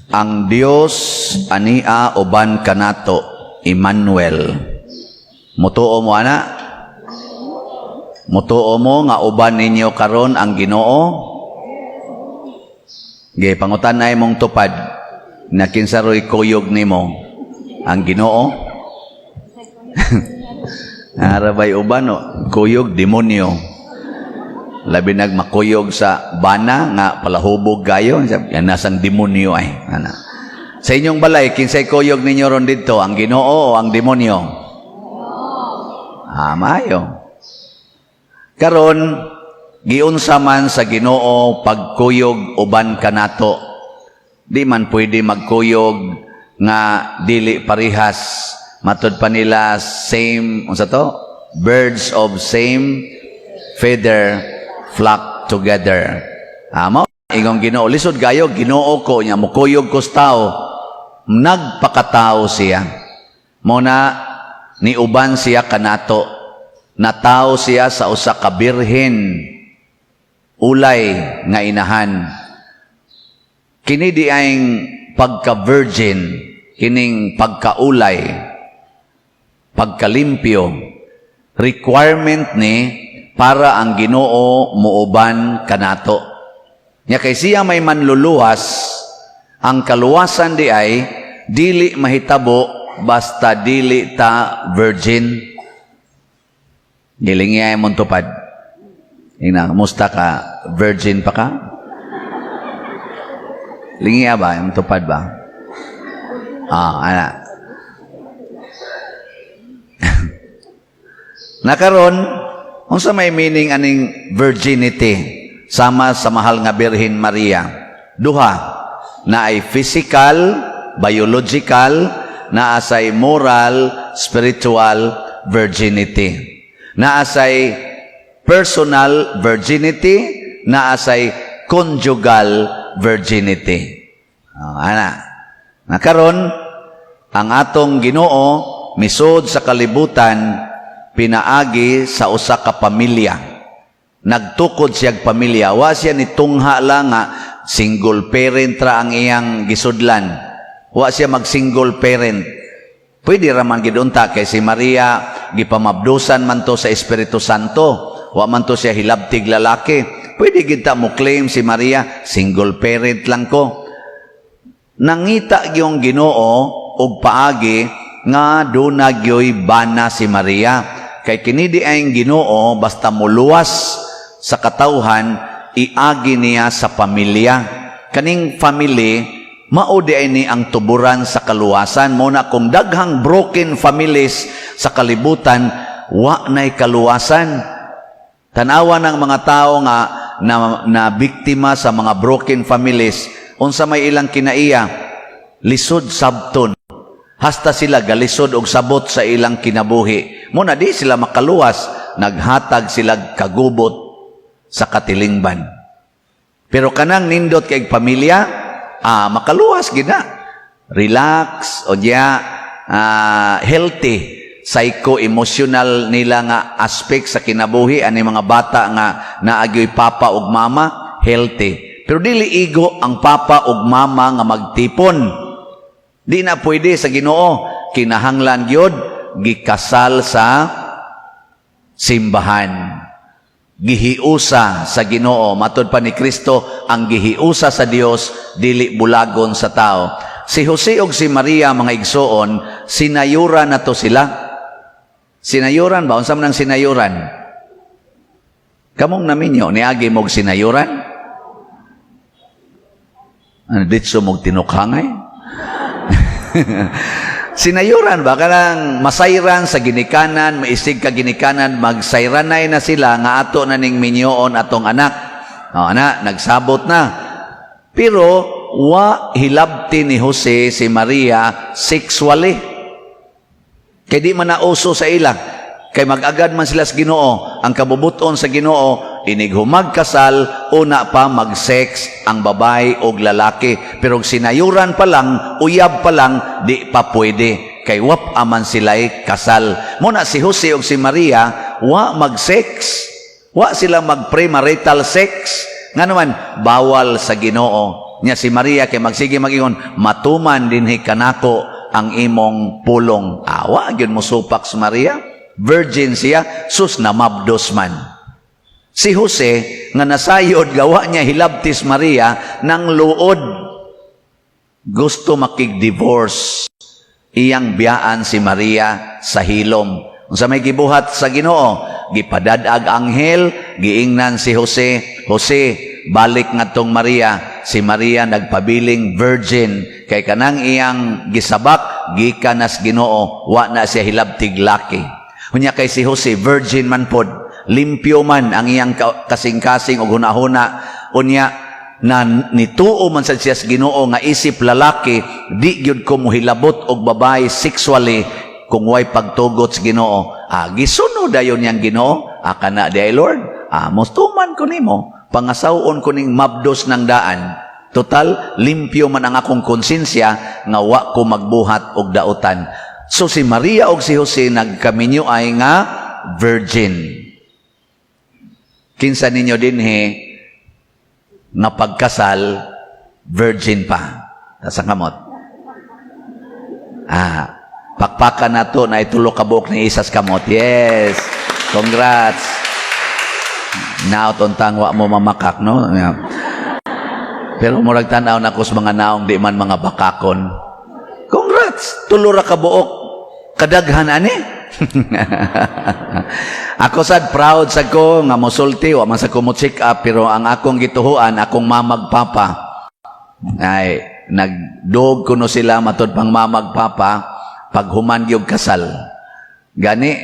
Ang Dios ania uban kanato, Emmanuel. Mutuo mo ana? Mutuo mo nga uban ninyo karon ang Ginoo? Ge pangutan-ay mong tupad na kinsa ro'y kuyog nimo, ang Ginoo? Arabay uban o kuyog demonyo. Labi nag makuyog sa bana nga palahubog kayo, yan nasang demonyo ay. Ana. Sa inyong balay, kinsay kuyog ninyo ron didto, ang Ginoo o ang demonyo? Ah, maayo. Karon, giunsa man sa Ginoo pagkuyog uban kanato. Di man pwede magkuyog nga dili parihas. Matud pa nila same, unsa to? Birds of same feather flock together. Amo, ingong Ginoo, lisod kayo, Ginoo ko nya mukuyog ko sa tao. Nagpakatao siya. Mao na niuban siya kanato. Natawo siya sa usa ka birhen, ulay nga inahan. Kini di ang pagka-virgin, kining pagkaulay, pagkalimpyo, requirement ni para ang Ginoo muuban kanato. Nya kay siya may manluluwas, ang kaluwasan di ay dili mahitabo basta dili ta virgin. Gilingi ay mong tupad. Ina, kumusta ka? Virgin pa ka? Lingi ba? Yung tupad ba? Ah, ana. Nakaron, unsa may meaning aning virginity sama sa mahal nga Birhen Maria? Duha, na ay physical, biological, naa say moral, spiritual virginity. Naa say personal virginity, naa say conjugal virginity. Oh, ana. Nakaron, ang atong Ginoo misud sa kalibutan pinaagi sa usa ka pamilya. Nagtukod siyag pamilya. Wa siya ni tungha lang nga single parent ra ang iyang gisudlan. Wa siya mag single parent. Pwede ra man gid unta kay si Maria gipamabdusan man to sa Espiritu Santo. Wa man to siya hilabtig lalaki. Pwede gid ta mo claim si Maria, "Single parent lang ko." Nangita gyung Ginoo og paagi nga duna gyoy bana si Maria. Kay kini di ay Ginoo basta muluwas sa katawhan, iagi niya sa pamilya. Kaning family mao di ay ni ang tuburan sa kaluwasan. Mao na kung daghang broken families sa kalibutan, wa nay kaluwasan. Tanawa ng mga tao nga na biktima sa mga broken families, unsa may ilang kinaiya, lisod sabton. Hasta sila galisod og sabot sa ilang kinabuhi. Mao na di sila makaluwas, naghatag sila kagubot sa katilingban. Pero kanang nindot kay pamilya, makaluwas gina. Relax, o diya, healthy psycho-emotional nila nga aspect sa kinabuhi ani mga bata nga naagyoy papa ug mama, healthy. Pero dili igo ang papa ug mama nga magtipon. Di na pwede sa Ginoo, kinahanglan gyud gikasal sa simbahan. Gihiusa sa Ginoo. Matod pa ni Kristo, ang gihiusa sa Dios dili bulagon sa tao. Si Jose ug si Maria, mga igsoon, sinayuran na to sila. Sinayuran ba? Unsa man ang sinayuran? Kamong naminyo, niagi mog sinayuran? Ano, ditso mog tinukhangay? Sinayuran ba? Kanang masayran sa ginikanan, maisig ka ginikanan, magsayranay na sila nga ato na ning minyoon atong anak. O, anak, nagsabot na. Pero, wa hilabti ni Jose si Maria sexually. Kay di man nauso sa ila. Kay mag-agad man sila sa Ginoo. Ang kabubuton sa Ginoo, inig humagkasal, una pa mag-sex ang babae o lalaki. Pero sinayuran pa lang, uyab pa lang, di pa pwede. Kay wap aman sila'y kasal. Mao na si Jose o si Maria, wa mag-sex. Wa sila mag-premarital sex. Nga naman, bawal sa Ginoo. Nya si Maria kay magsige mag-ingon, "Matuman dinhi kanako ang imong pulong." Awa gyud mo supak si Maria. Virgin siya, sus, namabdos man. Si Jose nga nasayod gawa niya hilabtis Maria nang luod, gusto makig-divorce, iyang biyaan si Maria sa hilom. Unsa may gibuhat sa Ginoo? Gipadad-ag anghel, giingnan si Jose, "Jose, balik ngadtong Maria." Si Maria nagpabiling virgin kay kanang iyang gisabak gikan nas Ginoo, wa na siya hilabtig laki. Unya kay si Jose virgin man pod, limpyo man ang iyang kasing-kasing ug hunahuna. Unya na nituo man sad siya sa Ginoo nga isip lalaki, di gyud ko mohilabot og babae sexually kung way pagtugot sa Ginoo. Ah, gisunod dayon niyang Ginoo, ah, kana di ay, Lord, ah, mostuman ko nimo, pangasawon ko ning mabdos ng daan. Total, limpyo man ang akong konsensya nga wa ko magbuhat og dautan. So si Maria og si Jose nagkaminyo ay nga virgin. Kinsa ninyo dinhi nga pagkasal virgin pa? Nasa kamot. Ah, pakpakan na to na itulo ka buok ni isas kamot. Yes. Congrats. Naot untang wa mo mamakak, no? Yeah. Pero murag tan-aw na ko sa mga naong di man mga bakakon. Congrats! Tulo ra ka buok. Kadaghan ani. Ako sad proud sa ko nga mosulti, wa man sa ko mo check up, pero ang akong gituhuan, akong mamag papa ay nagdog kuno sila matud pang mamag papa paghuman gyud kasal. Gani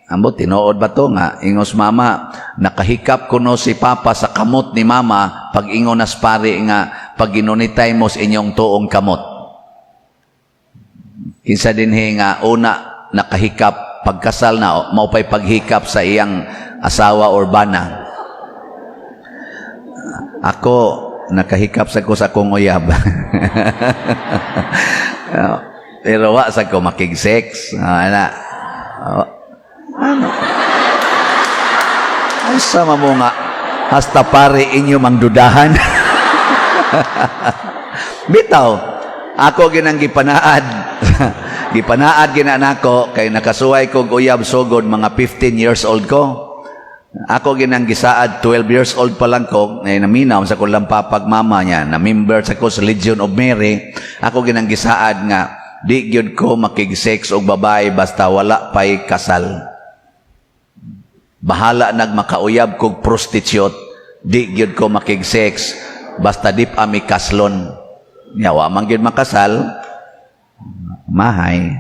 ambot tinuod ba to nga ingos mama, nakahikap kuno si papa sa kamot ni mama pag ingon nas pari nga pag ginunitay mo sa inyong tuong kamot. Kinsa dinhi nga una nakahikap pagkasal na, mao pay paghikap sa iyang asawa or bana? Ako nakahikap sa ko sa akong uyab. Pero wa sa ko makig-sex. Ah, ana. Oh. Ano? Ay, sama mo nga hasta pare inyo mangdudahan. Bitaw, ako ginang gipanaad. Gipanaad gina nako kay nakasuway ko og uyab sugod mga 15 years old ko. Ako ginang gisaad 12 years old pa lang ko, ay naminaw sa kulang papag mama niya, na member sa ko sa Legion of Mary. Ako ginang gisaad nga di gyud ko makig-sex og babae basta wala pay kasal. Bahala nag makauyab kog prostitute, di gyud ko makig-sex basta di pa mi kaslon. Nya wa man gyud makasal, mahay.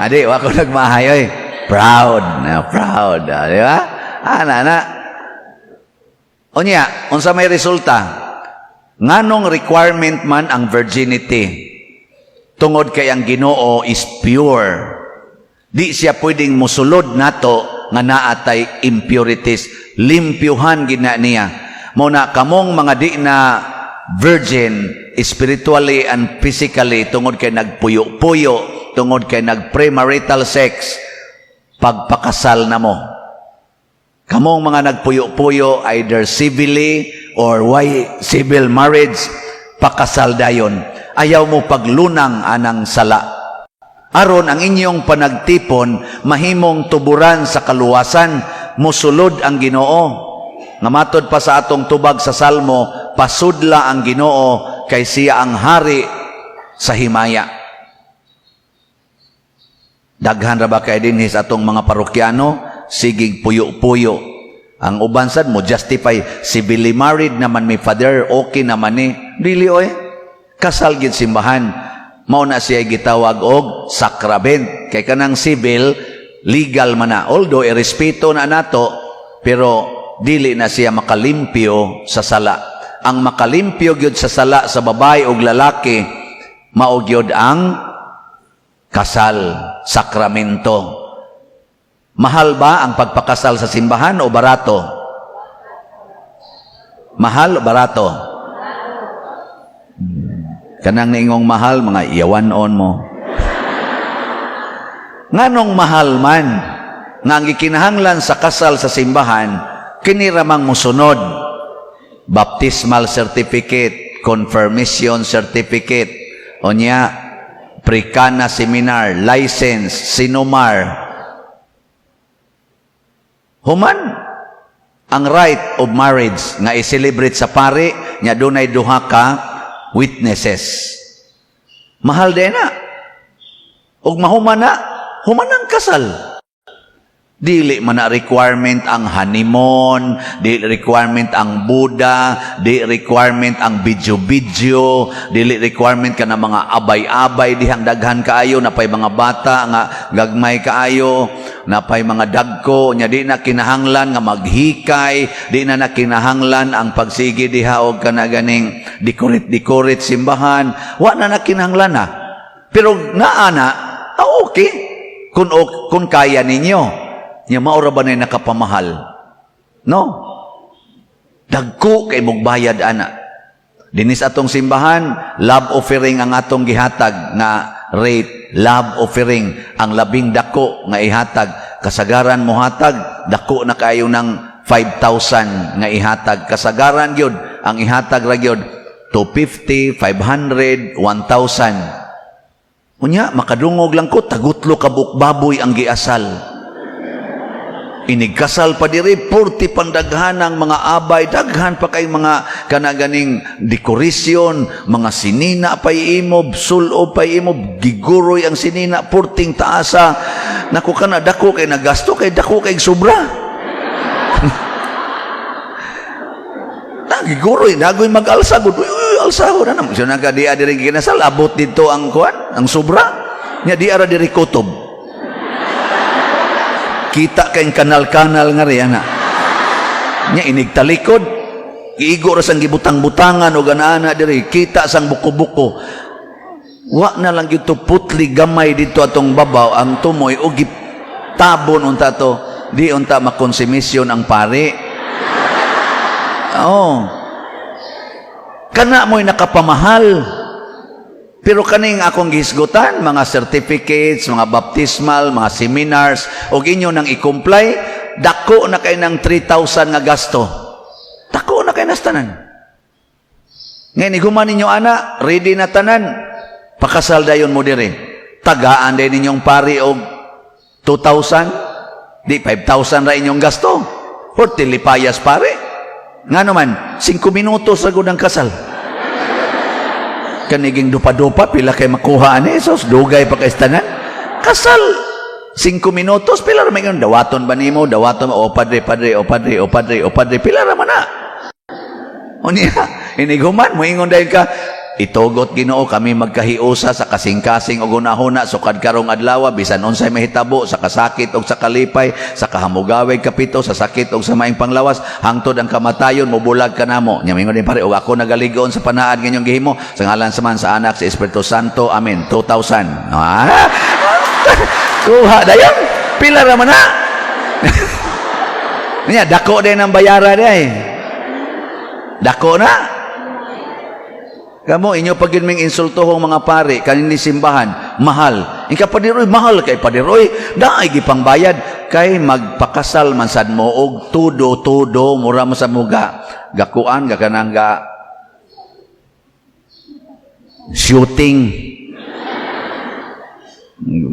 Adi, wa ko nagmahay oy. Proud, na proud, ah, di ba? Ana na. Unya, unsa may resulta? Nganong requirement man ang virginity? Tungod kay ang Ginoo is pure. Di siya pwedeng musulod nato nga naatay impurities. Limpyuhan gina niya. Mao na kamong mga di na virgin spiritually and physically tungod kay nagpuyo-puyo, tungod kay nag-premarital sex, pagpakasal na mo. Kamong mga nagpuyo-puyo either civilly or why civil marriage, pakasal dayon. Ayaw mo paglunang anang sala. Aron ang inyong panagtipon mahimong tuburan sa kaluwasan, musulod ang Ginoo. Nga matod pa sa atong tubag sa Salmo, pasudla ang Ginoo kay siya ang hari sa himaya. Daghan ra ba kay dinhi sa atong mga parokyano, sigig puyo-puyo. Ang uban sad mo justify, civilly married naman mi, Father, okay naman ni. Dili oy. Kasal gid simbahan. Mao na siya gitawag og sacrament. Kay kanang civil, legal man na. Although irespeto na nato, pero dili na siya makalimpyo sa sala. Ang makalimpyo gyud sa sala sa babae ug lalaki, mao gyud ang kasal, sakramento. Mahal ba ang pagpakasal sa simbahan o barato? Mahal o barato? Kanang niingong mahal, mga iyawan-on mo. Nganong mahal man, nga ang gikinahanglan sa kasal sa simbahan, kini ramang musunod. Baptismal certificate, confirmation certificate, unya pre-Cana seminar, license, CENOMAR. Human, ang rite of marriage nga i-celebrate sa pari, nya dunay duha ka witnesses. Mahal din na. Ug mahuman na, human ang kasal. Dili man na requirement ang honeymoon, di requirement ang boda, di requirement ang video-video, dili requirement ka na mga abay-abay dihang daghan kaayo, napay mga bata nga gagmay kaayo, napay mga dagko, nya di na kinahanglan nga maghikay, di na na kinahanglan ang pagsige diha og kana ganing decorate-decorate simbahan, wa na na kinahanglan na. Pero naa na, ah, okay. Kung kaya ninyo. Nya mao ra ba na nakapamahal? No? Dagko kay mugbayad ana. Dinis atong simbahan, love offering ang atong gihatag nga rate, love offering ang labing dako nga ihatag. Kasagaran mohatag, dako na kayo ng 5,000 nga ihatag. Kasagaran gyud ang ihatag ra gyud 250, 500, 1,000. Unya, makadungog lang ko, tagutlo ka buok baboy ang giasal. Inigkasal pa diri, purti pandaghan ang mga abay, daghan pa kay mga kanaganing dekorasyon, mga sinina pa'y imob, sulob pa'y imob, giguroy ang sinina, purting taasa. Naku kana, dako kay nagasto, kay dako kay sobra. Na, giguroy, nagoy mag-alsa, gud, uy, uy, alsa ko na naman. So, nagka, di diri kinasal, abot dito ang kuan, ang sobra. Nya, di ara diri kutob. Kita kay kanal-kanal nga ri ana. Nya inig talikod, iigo ra sang gibutang-butangan o ganaana diri, kita sang buko-buko. Wa na lang gyud putli gamay dito atong babaw ang tumoy o gitabon unta to, di unta makonsumisyon ang pari. Oh. Kana mo'y nakapamahal. Pero kaning akong gihisgutan, mga certificates, mga baptismal, mga seminars, og inyo nang i-comply, dako na kay ng 3,000 nga gasto. Dako na kay nastanan. Ngayon, iguman ninyo ana, ready na tanan, pakasal dayon mo diri. Tagaan din ninyong pari og 2,000, di 5,000 ra inyong gasto. Forty lipayas pare. Nga naman, 5 minutos ra gud ang kasal. Kaniging dupa-dupa, pila kay makuha ani sos, dugay pa kay tanan. Kasal, 5 minutos, pila ra may ganun. Dawaton ba nimo? Dawaton, o padre, padre, o padre, o padre, o padre, pila ra man na. O niya, inighuman, moingon dahil ka, itugot Ginoo kami magkahiusa sa kasing-kasing og hunahuna sukad karong adlaw, bisan unsay mahitabo sa kasakit og sa kalipay, sa kahamugaweg kapito, sa sakit og sa maing panglawas, hangtod ang kamatayon mobulag kanamo. Nya mingon din pare, og ako nagaligon sa panaad nga inyong gihimo sa ngalan sa Amahan, sa Anak, sa Espiritu Santo, amen. 2000. Ah, kuha dayon, pila ra man na. Nya dako din ang bayara day, dako na. Kamo, inyo pag yun ming insultohong mga pare, kanini simbahan, mahal. Ika padiroy, mahal kay padiroy, daay gipang bayad. Kay magpakasal man sad mo, og tudo-tudo, mura mo sa muga. Gakuan, gakanang ga, shooting.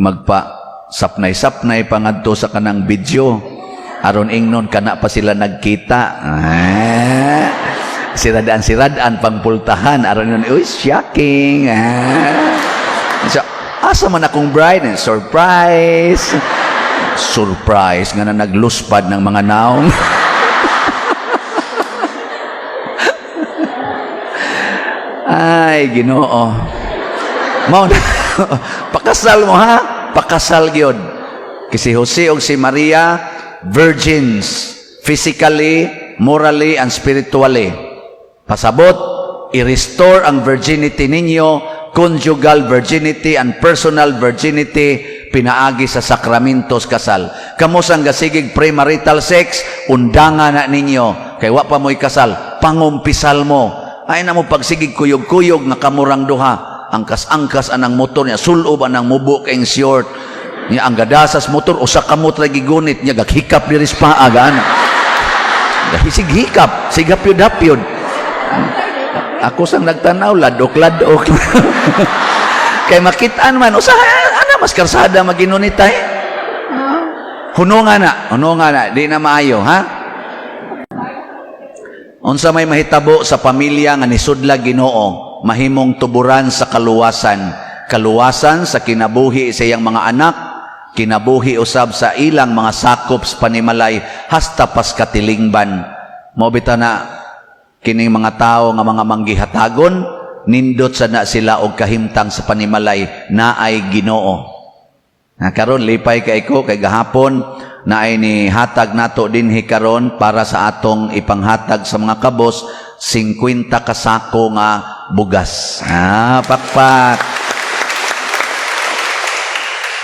Magpa, sapnay-sapnay pangadto sa kanang video. Aron ingnon, kana pa sila nagkita. Ah. Siradaan-siradaan pangpultahan aron yun, uy, shocking, ah. So, asa man akong bride? Surprise, surprise nga na nagluspad ng mga naong. Ay, Ginoo mao na. Pakasal mo ha, pakasal gyud kasi Jose og si Maria, virgins physically, morally and spiritually. Pasabot, i-restore ang virginity ninyo, conjugal virginity and personal virginity, pinaagi sa sakramentos kasal. Kamo sang gasigig premarital sex, undangan na ninyo, kay wa pa mo'y kasal, pangumpisal mo. Ay na mo pagsigig kuyog-kuyog nga kamurang duha, angkas-angkas anang motor niya, sulob anang mubo kayong short. Niya ang gadasas motor, usa kamot ra gigunit niya, gaghikap diri sa paa, gaana. Gahisig hikap, sigapyod-hapyod. Ako sang nagtanaw, ladok-ladok. Kay makitaan man, usahay, ana, mas karsada maginunitay. Hununga na, di na maayo, ha? Unsa may mahitabo sa pamilya nga nisudla Ginoo, mahimong tuburan sa kaluwasan. Kaluwasan sa kinabuhi sa iyang mga anak, kinabuhi usab sa ilang mga sakop sa panimalay hasta pas katilingban. Mao bitaw na kining mga tao nga mga manggihatagon, nindot sa na sila og kahimtang sa panimalay naay Ginoo. Na karon lipay kay ko kay gahapon naay ni hatag nato dinhi karon para sa atong ipanghatag sa mga kabos, 50 ka sako nga bugas. Ah, pakpak.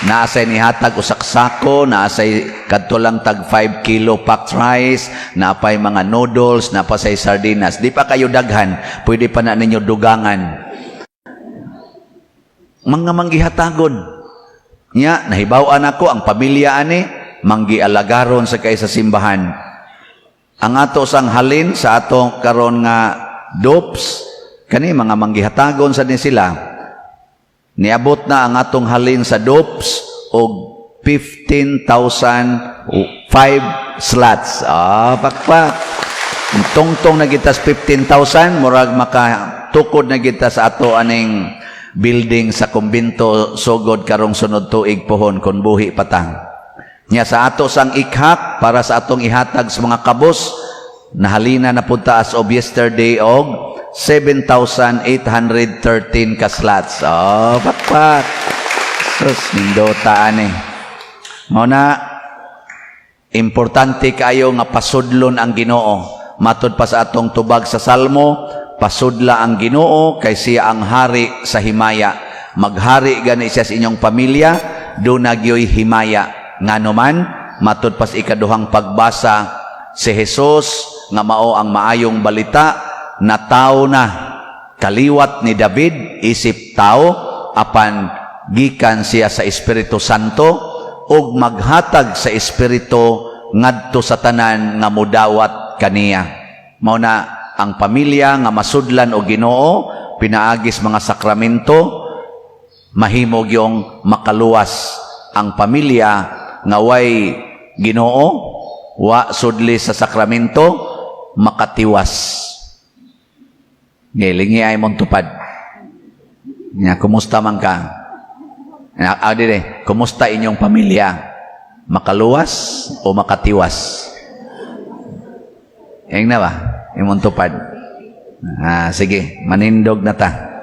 Naa say nihatag usak sako, naa say kadto lang tag 5 kilo packed rice, naa pay mga noodles, naa pa say sardinas. Di pa kayo daghan, pwede pa na ninyo dugangan. Mga manggihatagon. Nya, nahibaw-an ako ang pamilya ani manggialagaron sa kay sa simbahan. Ang ato sang halin sa atong karon nga dopes kani mga manggihatagon sa ni sila. Niabot na ang atong halin sa dopes og 15,005 slots. Ah, pakpak. Tungtong na kita sa 15,000, murag makatukod na kita sa ato aning building sa kumbinto sugod karong sunod tuig pohon kon buhi patang. Nya sa ato sang ikhak para sa atong ihatag sa mga kabos, nahalina na pud ta as of yesterday og 7,813 ka slots. Oh, pakpak. Sus, nindota ani. Mao na importante kaayo nga pasudlon ang Ginoo. Matud pa sa atong tubag sa Salmo, pasudla ang Ginoo kay siya ang hari sa himaya. Maghari gani siya sa inyong pamilya, duna gyoy himaya. Ngano man, matud pa sa ikaduhang pagbasa, si Jesus nga mao ang maayong balita natawo na kaliwat ni David isip tao, apan gikan siya sa Espiritu Santo ug maghatag sa Espiritu ngadto sa tanan nga mudawat kaniya. Mao na ang pamilya nga masudlan og Ginoo pinaagis mga sakramento, mahimo gyong makaluwas. Ang pamilya nga way Ginoo, wa sudli sa sakramento, makatiwas. Ngilingi ay mong tupad. Nya, kumusta man ka? Ah, dire, kumusta inyong pamilya? Makaluwas o makatiwas? Yang na ba? Imong tupad. Ah, sige, manindog na ta.